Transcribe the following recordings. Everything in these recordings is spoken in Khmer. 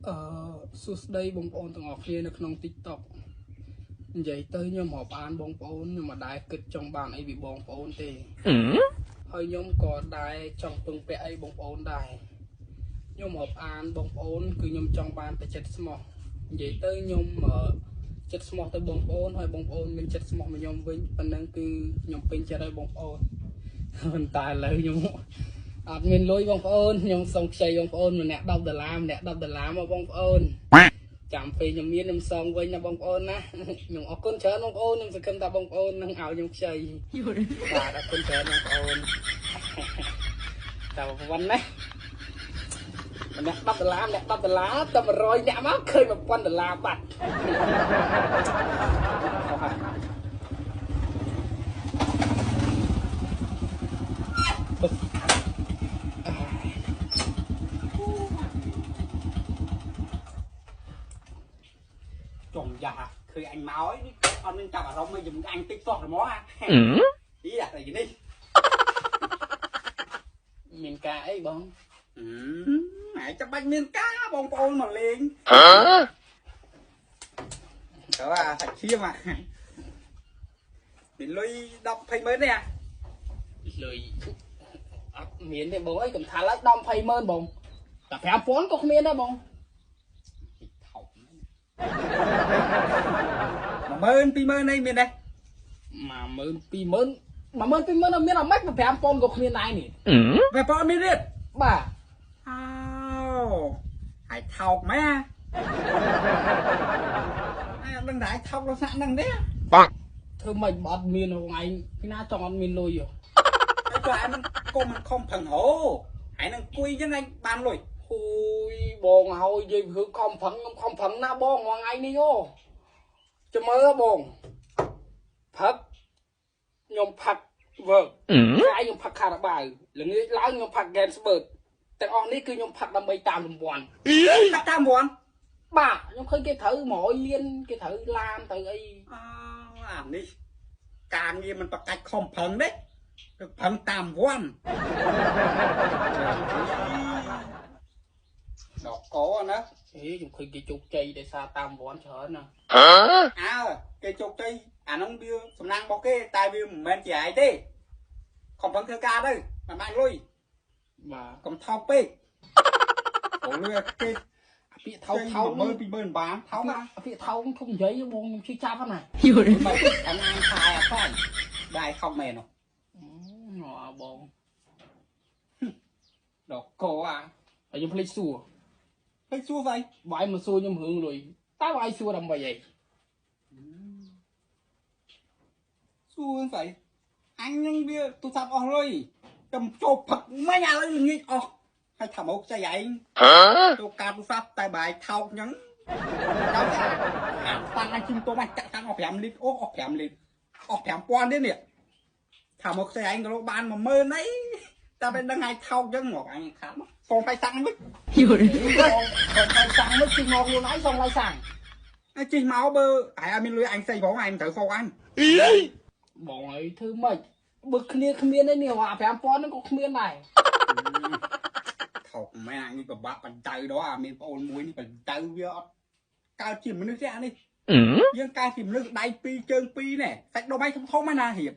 អឺសួស្តីបងប្អូនទាំងអស់គ្នានៅក្នុង TikTok និយាយទៅខ្ញុំរាប់អានបងប្អូនខ្ញុំមិនដែលគិតចង់បានអីពីបងប្អូនទេហើយខ្ញុំក៏ដែរចង់ពឹងពាក់អីបងប្អូនដែរខ្ញុំរាប់អានបងប្អូនគឺខ្ញុំចង់បានតែចិត្តស្មោះនិយាយទៅខ្ញុំចិត្តស្មោះទៅបងប្អូនហើយបងប្អូនមានចិត្តស្មោះមកខ្ញុំវិញប៉ុណ្ណឹងគឺខ្ញុំពេញចិត្តហើយបងប្អូនប៉ុន្តែឥឡូវខ្ញុំអត់មានលុយបងប្អូនខ្ញុំសុំខ្ចីបងប្អូនម្នាក់10ដុល្លារម្នាក់10ដុល្លារមកបងប្អូនចាំពេលខ្ញុំមានខ្ញុំសងវិញណាបងប្អូនណាខ្ញុំអរគុណច្រើនបងប្អូនខ្ញុំសង្ឃឹមថាបងប្អូននឹងឲ្យខ្ញុំខ្ចីបាទអរគុណច្រើនបងប្អូនតែប៉ុណ្ណេះម្នាក់10ដុល្លារម្នាក់10ដុល្លារតែ100នាក់មកឃើញ1000ដុល្លារបាត់ចុំយ៉ាឃើញអញមកអីអត់មានចាប់អារម្មណ៍ជាមួយអញតិចសោះហ្មងអាអីអានេះមានការអីបងឯងចាំបាច់មានការបងប្អូនមកលេងទៅអាសាច់ឈាមអាមានលុយ10 20ម៉ឺនទេអាលុយអត់មានទេបងអើយកុំថាឡើយ10 20ម៉ឺនបងតែ5000ក៏គ្មានដែរបង 10000 20000អីមានទេ 10000 20000 10000 20000អត់មានអាម៉េច5000ក៏គ្មានដែរនេះ 5000មានទៀតបាទអោហើយថោកមែនអាអត់ដឹងថាឯងថោកដល់ថ្នាក់ហ្នឹងទេបាក់ធ្វើម៉េចបើអត់មានហ្នឹងឯងពីណាចង់អត់មានលុយហ៎ហើយចុះឯងនឹងកុំខំប្រឹងហូឯងនឹងគួយអញ្ចឹងឯងបានលុយហូយបងហើយនិយាយរឿងខំប្រឹងខ្ញុំខំប្រឹងណាស់បងរាល់ថ្ងៃនេះអូចាំមើលបងផឹកខ្ញុំផឹកវើថ្ងៃខ្ញុំផឹកខារ៉ាបាវល្ងាចឡើងខ្ញុំផឹកហ្គេនស្បឺតទាំងអស់នេះគឺខ្ញុំផឹកដើម្បីតាមរង្វាន់តាមរង្វាន់បាទខ្ញុំឃើញគេត្រូវ100លានគេត្រូវឡានត្រូវអីអូអានេះការងារមិនប្រកាច់ខំប្រឹងទេប្រឹងតាមរង្វាន់ដកកណាអេខ្ញុំឃើញគេជោគជ័យដោយសារតាមរង្វាន់ច្រើនណាអើគេជោគជ័យអានោះវាសំណាងរបស់គេតែវាមិនមែនជាឯងទេខំប្រឹងធ្វើការទៅមិនបានលុយបាទកុំថោកពេកអូលុយគេអាពាក្យថោកថោក 10000 20000បានថោកអាពាក្យថោកធំនិយាយបងខ្ញុំជឿចាប់ហ្នឹងណាយល់អញអានខែអត់ផងដែរថោកមែនអូបងដកកអាហើយខ្ញុំភ្លេចសួរភ្លេចសួរស្អីបាយមកសួរខ្ញុំរឿងលុយតើបាយសួរដើម្បីអីសួរស្អីអញនឹងវាទូរស័ព្ទអស់លុយចាំចូលផឹកមិញឥឡូវល្ងាចអស់ហើយថាមកខ្ចីឯងចូលការទូរស័ព្ទតែបាយថោកអញ្ចឹងដល់អាតាំងអញជិះទៅមកចាក់តាំងអស់5លីត្រអូអស់5លីត្រអស់5000ទៀតនេះថាមកខ្ចីឯងក៏លោកបាន10000អីតែពេលដឹងឲ្យថោកអញ្ចឹងមកអញខាត់មកសងថ្លៃសាំងវិញយល់សងថ្លៃសាំងវិញជិះមកខ្លួនឯងសងថ្លៃសាំងអញជិះមកបើឯងអត់មានលុយអញស្អីផងឯងមិនត្រូវសងអញបងអីធ្វើម៉េចបើគ្នាគ្មានទេនេះអា5000ហ្នឹងក៏គ្មានដែរថោកមែនអញនេះពិបាកបណ្ដៅដល់អាមានប្អូនមួយនេះបណ្ដៅវាអត់កើតជាមនុស្សទេអានេះយើងកើតជាមនុស្សដៃពីរជើងពីរនេះសាច់ដុំឯងធំធំណារៀប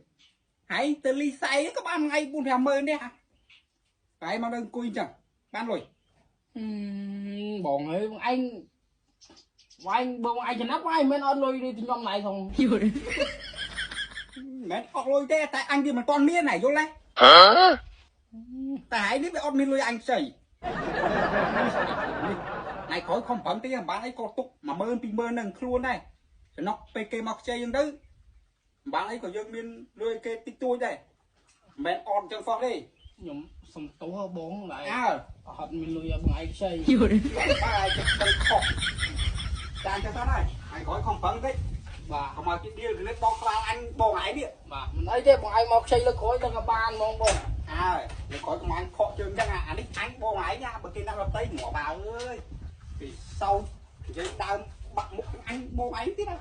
ហើយទៅលីសៃក៏បានថ្ងៃ4 5ម៉ឺនទេហើយមកដល់អង្គុយអញ្ចឹងបានលុយបងអើយបងឯងវាយបងឯងចំណាប់វាយមិនអត់លុយដូចខ្ញុំណៃផងមិនអត់លុយទេតែអញវាមិនទាន់មានណាយល់ទេតែឯងនេះវាអត់មានលុយអញខ្ចីថ្ងៃក្រោយខំប្រឹងតិចបានអីក៏ទុក10000 20000នឹងខ្លួនដែរចំណុកពេលគេមកខ្ចីយើងទៅបានអីក៏យើងមានលុយគេតិចតួចដែរមិនមែនអត់អញ្ចឹងសោះទេខ្ញុំសុំទោសបងដែរអើអត់មានលុយឲ្យបងឯងខ្ចីបាទឯងដឹងខុសតាមចឹងទៅហើយថ្ងៃក្រោយខំប្រឹងតិចបាទកុំឲ្យគេដៀលគេដកក្បាលអញបងឯងនេះបាទមិនអីទេបងឯងមកខ្ចីលើក្រោយដល់ក៏បានហ្មងបងអើលើក្រោយកុំអញខកជើងចឹងអានេះអញបងឯងណាបើគេណាស់ដតីងាប់អើយគេសោតនិយាយដើមបាក់មុខអញបងឯងទៀតណា